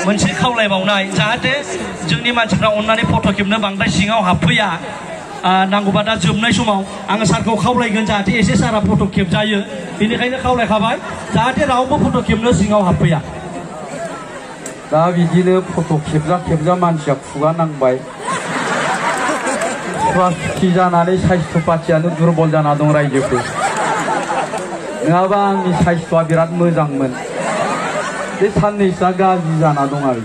मोनसे खावलायबावनाय जाहाथे जोंनि मानसिफ्रा अननानै फट' खेबनो बांद्राय सिङाव हाबफैया नांगौबा दा जोबनाय समाव आं सारखौ खावलायगोन जाहाथे एसे सारा फट' खेबजायो बेनिखायनो खावलायखाबाय जाहाथे रावबो फट' खेबनो सिङाव हाबफैया दा बिदिनो फट' खेबजा मानसिया खुगा नांबाय सुवा सुथि जानानै साइस्थ' पाथियानो दुरबल जाना दं रायजोफोर नङाबा आंनि साइस्थ'आ बिराद मोजांमोन बे साननैसोआ गाज्रि जाना दं आरो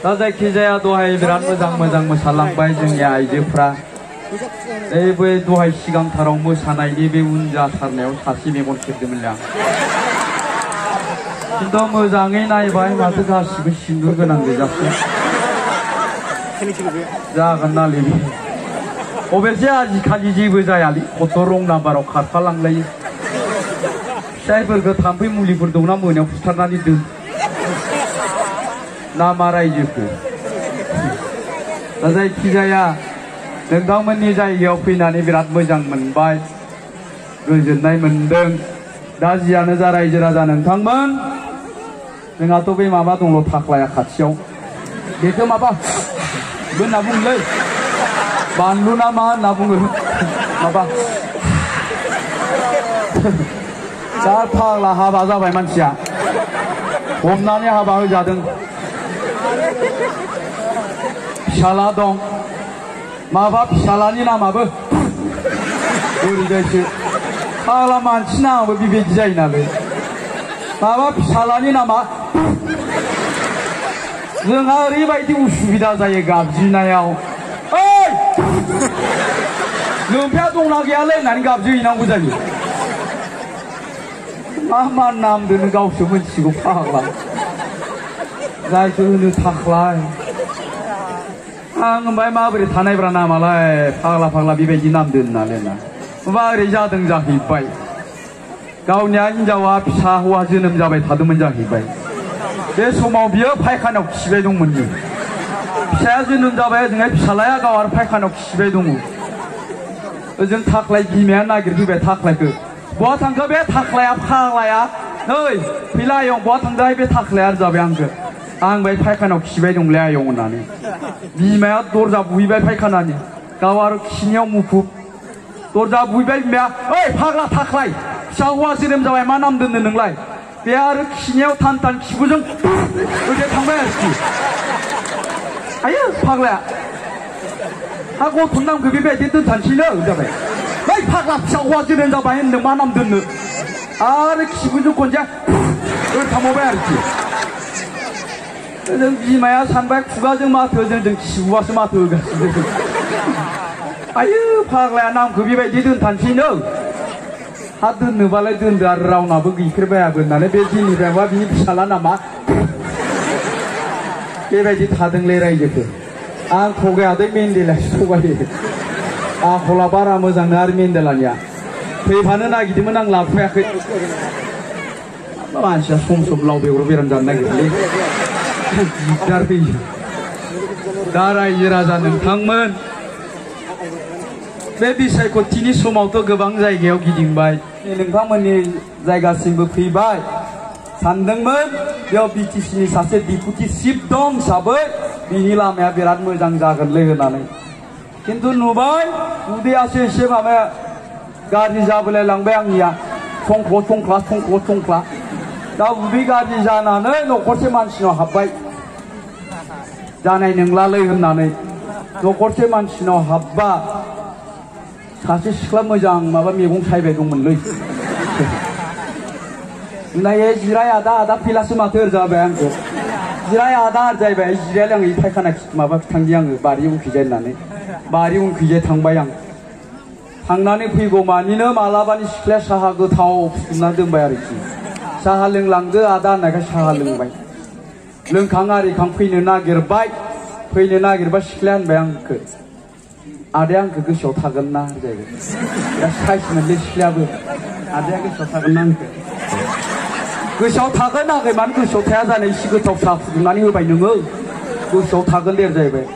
दा जायखिजाया दहाय बिराद मोजां मोसालांबाय जोंनि आइजोफ्रा बे दहाय सिगांथाराव मोसानायनि बे उन जाथारनायाव सासे मेगन खेबदोंमोनलै आं खिन्थु मोजाङै नायबाय माथो गासिबो सिन्दुर गोनां गोजासो जागोन नालै अबेसे आजिखालि जेबो जायालै गथ' रं नाम्बाराव खारफालांलायो फिसाइफोरखौ थाम्फै मुलिफोर दंना मोनायाव फुथारनानै दोन नामा रायजोफोर दा जायखिजाया नोंथांमोननि जायगायाव फैनानै बिराद मोजां मोनबाय गोजोननाय मोनदों दा जियानो जा रायजो राजा नोंथांमोन जोंहाथ' बे माबा दंल' थाख्लाया खाथियाव बेखौ माबा होनना बुङोलै बानलु ना मा होनना बुङो माबा दा फाग्ला हाबा जाबाय मानसिया हमनानै हाबा होजादों फिसाला दं माबा फिसालानि नामाबो ओरैजायसो फाग्ला मानसि नामाबो बेबायदि जायो नालाय माबा फिसालानि नामा जोंहा ओरैबायदि उसुबिदा जायो गाबज्रिनायाव ओइ लोमफाया दंना गैयालै होननानै गाबज्रिहैनांगौ जायो मा नाम दोनो गावसो मिथिगौ फाग्ला जायखौ होनो थाख्लाय आं ओमफ्राय माबोरै थानायब्रा नामालाय फाग्ला बेबायदि नाम दोननानै ना माबोरै जादों जाहैबाय गावनिया हिनजावा फिसा हौवा जोनोम जाबाय थादोंमोन जाहैबाय बे समाव बियो फायखानायाव खिबाय दंमोन फिसाया जोनोम जाबाय ओजोंहाय फिसालाया गाव आरो फायखानायाव खिबाय दङ ओजों थाख्लाय बिमाया नागिरफैबाय थाख्लायखौ बहा थांखो बे थाख्लाया फाग्लाया नै फैला आयं बहा थांदोंहाय बे थाख्लाया जाबाय आंखौ आं बाय फायखानायाव खिबाय दंलै आयं होननानै बिमाया दरजा बुहैबाय फायखानानि गाव आरो खिनायाव मुखुब दरजा बुहैबाय बिमाया ओइ फाग्ला थाख्लाय फिसा हौवा जोनोम जाबाय मा नाम दोननो नोंलाय बे आरो खिनायाव थान खिबुजों ओरै थांबाय आरोखि आयो फाग्लाया हा गथ'नि नामखौ बेबायदि दोनथानसैनो जाबाय बै फाग्ला फिसा हौवा जोनोम जाबाय होनदों मा नाम दोननो आरो खिबुजों खनसे ओरै थांबावबाय आरोखि जों बिमाया सानबाय खुगाजों माथो जों खिबुआसो माथो होगासिनो आयो फाग्लाया नामखौ बेबायदि दोनथानसैनो हा दोननोबालाय दोनदो आरो रावनाबो गैफेरबायाबो होननानै बे दिननिफ्रायबा बिनि फिसाला नामा बेबायदि थादोंलै रायजोफोर आं थगायादै मेन्देलासो थगायो आखला बारा मोजांनो आरो मेन्देलानिया फैफानो नागिरदोंमोन आं लाबोफायाखै मानसिया सम लाव बेगर बेराम जानो नागिरोलै दिगदार फैयो दा रायजो राजा नोंथांमोन बे बिसायख'थिनि समावथ' गोबां जायगायाव गिदिंबाय नोंथांमोननि जायगासिमबो फैबाय सानदोंमोन बेयाव बिटिसिनि सासे डिपुटि चिफ दं हिसाबै बिनि लामाया बिराद मोजां जागोनलै होननानै खिन्थु नुबाय उदैयासो एसे माबाया गाज्रि जाबोलाय लांबाय आंनिया संख्ला दा उदै गाज्रि जानानै न'खरसे मानसिनाव हाबबाय जानाय नंलालै होननानै न'खरसे मानसिनाव हाबबा सासे सिख्ला मोजां माबा मैगं सायबाय दंमोनलै नाये जिराय आदा फैलासो माथो जाबाय आंखौ जिराय आदा जाहैबाय जिरायालै आं फायखाना माबा थांदि आङो बारि उनखैजाय होननानै बारि उनखैजाय थांबाय आं थांनानै फैगौ मानिनो मालाबानि सिख्लाया साहा गोथाव फुदुंना दोनबाय आरोखि साहा लोंलांदो आदा होननायखाय साहा लोंबाय लोंखां आरिखां फैनो नागिरबा सिख्लाया होनबाय आंखौ आदाया आंखौ गोसोआव थागोन ना जाहैबाय दा साइस मोनलै सिख्लायाबो आदाया गोसोआव थागोन ना आंखौ गोसोआव थागोन आखै मानो गोसोआव थाया जानो एसे गोथाव साहा फुदुंनानै होबाय नोङो गोसोआव थागोन देर जाहैबाय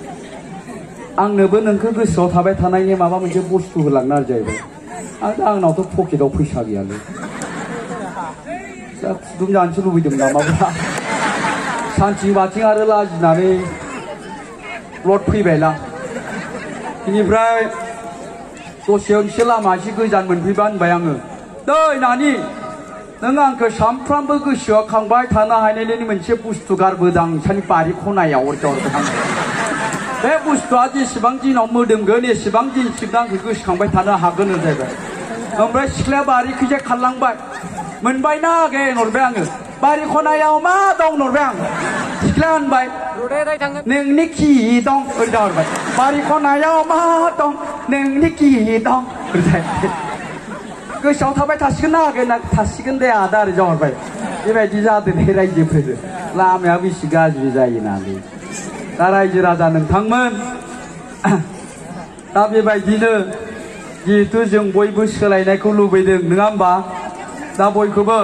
आंनोबो नोंखौ गोसोआव थाबाय थानायनि माबा मोनसे बुस्थु होलांनो आरो जाहैबाय आंनावथ' पकेटाव फैसा गैयालै दा फुदुं जानोसो लुबैदोंमोन नामाब्रा सानथिं बाथिं आरो लाजिनानै लड फैबायलां बेनिफ्राय दसेयाव एसे लामा एसे गोजान मोनफैबा होनबाय आङो दै नानि नों आंखौ सामफ्रामबो गोसोआव खांबाय थानो हानायनि मोनसे बुस्थु गारबोदां नोंसानि बारि खनायाव बे बुस्थुआ जेसेबां दिनाव मोदोमगोन एसेबां दिनसिम आंखौ गोसोखांबाय थानो हागोन होनजायबाय ओमफ्राय सिख्लाया बारिखैजाय खारलांबाय मोनबाय ना आगे होनहरबाय आङो बारि खनायाव मा दं होनहरबाय आं सिख्लाया होनबाय नोंनि खि दं ओरै जाहरबाय बारि खनायाव मा दं नोंनि खि दं गोसोआव थाबाय थासिगोन ना आगे ना थासिगोन दे आदा ओरै जाहरबाय बेबायदि जादों रायजोफोर लामायाबो एसे गाज्रि जायो नालाय दा रायजो राजा नोंथांमोन दा बेबायदिनो जिहेतु जों बयबो सोलायनायखौ लुबैदों नङा होमबा दा बयखौबो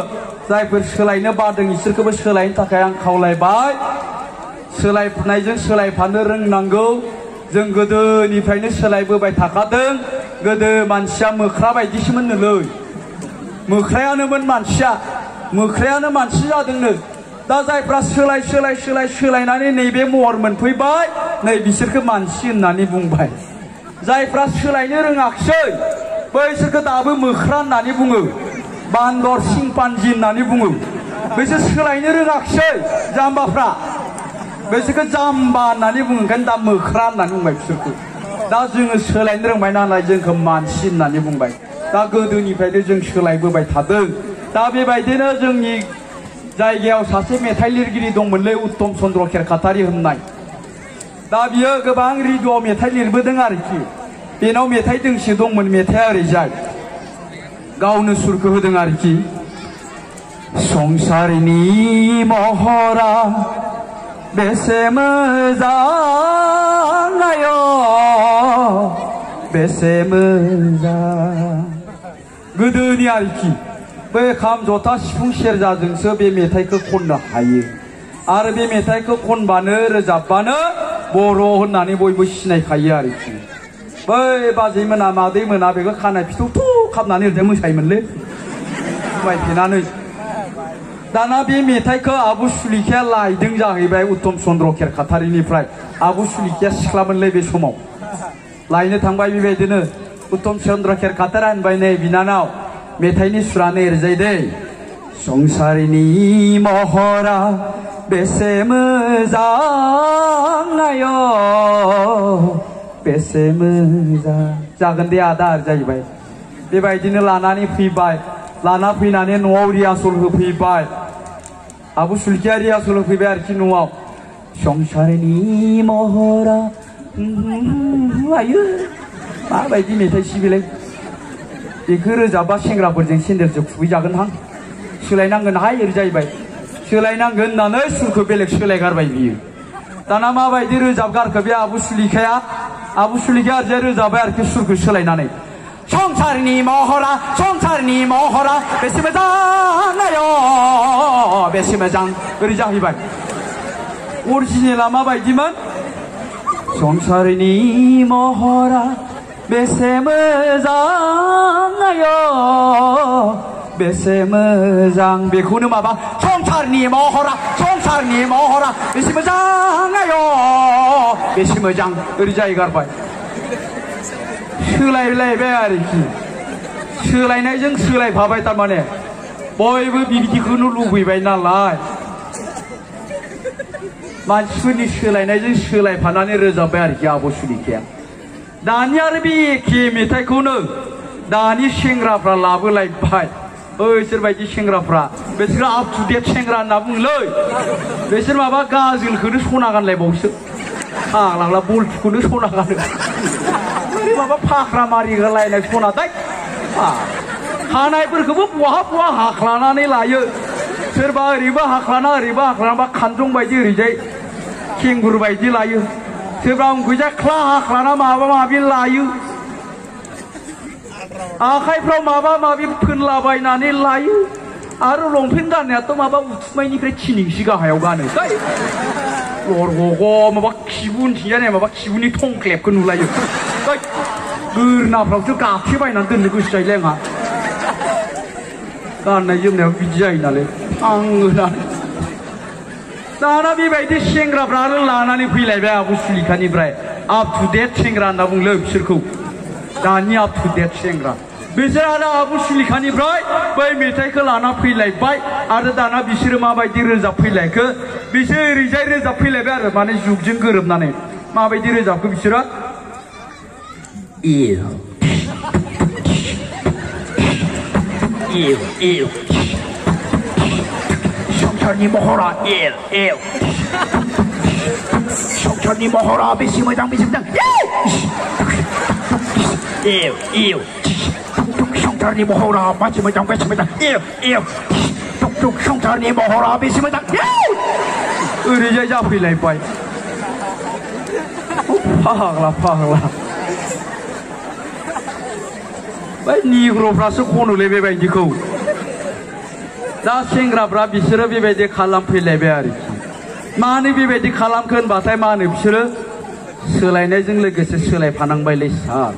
जायफोर सोलायनो बादों इसोरखौबो सोलायनो थाखाय आं खावलायबाय सोलायनायजों सोलायफानो रोंनांगौ जों गोदोनिफ्रायनो सोलायबोबाय थाखादों गोदो मानसिया मोख्रा बायदिसोमोन नोलै मोख्रायानोमोन मानसिया मोख्रायानो मानसि जादोंनो दा जायफ्रा सोलायनानै नैबे महर मोनफैबाय नै बिसोरखौ मानसि होननानै बुंबाय जायफ्रा सोलायनो रोङाखिसै बैसोरखौ दाबो मोख्रा होननानै बुङो बान्दर सिंपान्जि होननानै बुङो बिसोर सोलायनो रोङाखिसै जाम्बाफ्रा बिसोरखौ जाम्बा होननानै बुङो ओंखायनो दा मोख्रा होननानै बुंबाय बिसोरखौ दा जोङो सोलायनो रोंबाय नालाय जोंखौ मानसि होननानै बुंबाय दा गोदोनिफ्रायनो जों सोलायबोबाय थादों दा बेबायदिनो जोंनि जायगायाव सासे मेथाइ लिरगिरि दंमोनलै उत्तम चन्द्र खेरखातारि होननाय दा बियो गोबां रेडिअ'आव मेथाइ लिरबोदों आरोखि बेनाव मेथाइ दोंसे दंमोन मेथाइआ ओरैजाय गावनो सुरखौ होदों आरोखि संसारनि महरा बेसे मोजां आय' बेसे मोजां गोदोनि आरोखि बै खाम जथा सिफुं सेरजाजोंसो बे मेथाइखौ खननो हायो आरो बे मेथाइखौ खनबानो रोजाबबानो बर' होननानै बयबो सिनायखायो आरोखि बै बाजैमोना मादैमोना बेखौ खानाय फिथौ खालामनानै ओरैजाय मोसायोमोनलै समायफेनानै दाना बे मेथाइखौ आबु सुलेखाया लायदों जाहैबाय उत्तम चन्द्र खेरखातारिनिफ्राय आबु सुलेखाया सिख्लामोनलै बे समाव लायनो थांबाय बेबायदिनो उत्तम चन्द्र खेरखातारा होनबाय नै बिनानाव मेथाइनि सुरानो एरजाय दै संसारनि महरा बेसे मोजां आय' बेसे मोजां जागोन दे आदा जाहैबाय बेबायदिनो लानानै फैबाय लाना फैनानै न'आव रिहार्सल होफैबाय आबु सुलेखाया रिहार्सल होफैबाय आरोखि न'आव संसारनि महरा आयो माबायदि मेथाइ सिबिलाय बेखौ रोजाबा सेंग्राफोरजों सेन्देलजों खुबैजागोनहां सोलायनांगोनहाय ओरै जाहैबाय सोलायनांगोन होननानै सुरखौ बेलेग सोलायगारबाय बियो दाना माबायदि रोजाबगारखो बे आबु सुलेखाया ओरैजाय रोजाबाय आरोखि सुरखौ सोलायनानै संसारनि महरा बेसे मोजां आय' बेसे मोजां ओरै जाहैबाय अरिजिनेला माबायदिमोन संसारनि महरा बेसे मोजां आय' बेसे मोजां बेखौनो माबा संसारनि महरा बेसे मोजां आय' बेसे मोजां ओरै जाहैगारबाय सोलायलायबाय आरोखि सोलायनायजों सोलायफाबाय थारमाने बयबो बिदिखौनो लुबैबाय नालाय मानसिफोरनि सोलायनायजों सोलायफानानै रोजाबबाय आरोखि आबु सुलेखाया दानि आरो बे एखे मेथाइखौनो दानि सेंग्राफ्रा लाबोलायबाय ओइसोरबायदि सेंग्राफ्रा बिसोरो आप टु डेट सेंग्रा होनना बुङोलै बिसोर माबा गाजोलखौनो सना गानलायबावसो फाग्ला बलथुखौनो सना गानो माबा फाख्रा मारि होलायनाय सना दै खानायफोरखौबो बहा हाख्लानानै लायो सोरबा ओरैबो हाख्लाना खानजं बायदि ओरैजाय खेंगुर बायदि लायो सोरबा उनखैजाय ख्ला हाख्लाना माबा माबि लायो आखाइफ्राव माबा माबि फोनलाबायनानै लायो आरो लंपेन्ट गाननायाथ' माबा उथुमायनिफ्राय थिनिंसि गाहायाव गानो लरगग माबा खिबु उनथिंजाय माबा खिबुनि थंख्लेबखौ नुलायो गोरनाफ्रावसो गाफ्लेबायनानै दोननो गोसो जायोलै आंहा गाननाय जोमनायाव बिदि जायो नालाय आङो दाना बेबायदि सेंग्राफ्रानो लानानै फैलायबाय आबु सुलेखानिफ्राय आप टु डेट सेंग्रा होनना बुंलो बिसोरखौ दानि आप टु डेट सेंग्रा बिसोर आरो आबु सुलेखानिफ्राय बै मेथाइखौ लाना फैलायबाय आरो दाना बिसोरो माबायदि रोजाबफैलायखो बिसोर ओरैजाय रोजाबफैलायबाय आरो माने जुगजों गोरोबनानै माबायदि रोजाबखो बिसोरो संसारनि महरा संसारनि महरा बेसे मोजां संसारनि महरा मानसि मोजां बेसे मोजां संसारनि महरा बेसे मोजां ओरैजाय जाफैलायबाय फाग्ला फाग्ला बै निग्र'फ्रासो खनोलै बेबायदिखौ दा सेंग्राफ्रा बिसोरो बेबायदि खालामफैलायबाय आरोखि मानो बेबायदि खालामखो होनबाथाय मा होनो बिसोरो सोलायनायजों लोगोसे सोलायफानांबायलै सार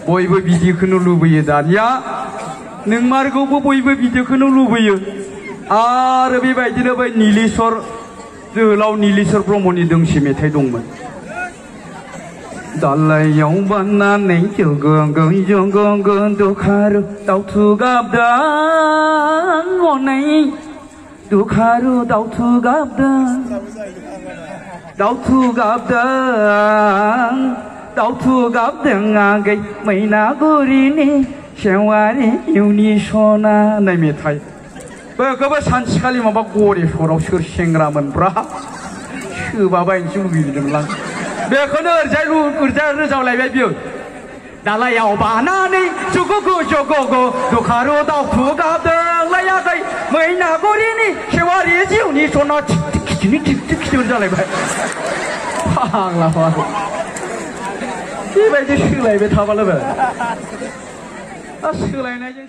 बयबो बिदिखौनो लुबैयो दानिया नोंमारगौबो बयबो बिदिखौनो लुबैयो आरो बेबायदिनो बै नीलेश्वर जोहोलाव नीलेश्वर ब्रह्मनि दोंसे मेथाइ दंमोन दालायाव बाननानै जगों दुखारु दाउथु गाबदों अनै दुखारु दाउथु गाबदों आगै मैनागुरिनि सेवारि इउनि सना होननाय मेथाइ बेखौबो सानसेखालि माबा गरेस्वराव सोर सेंग्रामोनब्रा सोबाबायनोसो लुगैदोंमोन बेखौनो ओरैजाय रोजाबलायबाय बियो दालायाव बानानै जगगु दुखारु दाउथु गाबदोंलाय आगै मैनागुरिनि सेवारि जिउनि सना खिथिनि जालायबाय फाग्ला फाग्ला बेबायदि सोलायबाय थाबालाय सोलायनायजों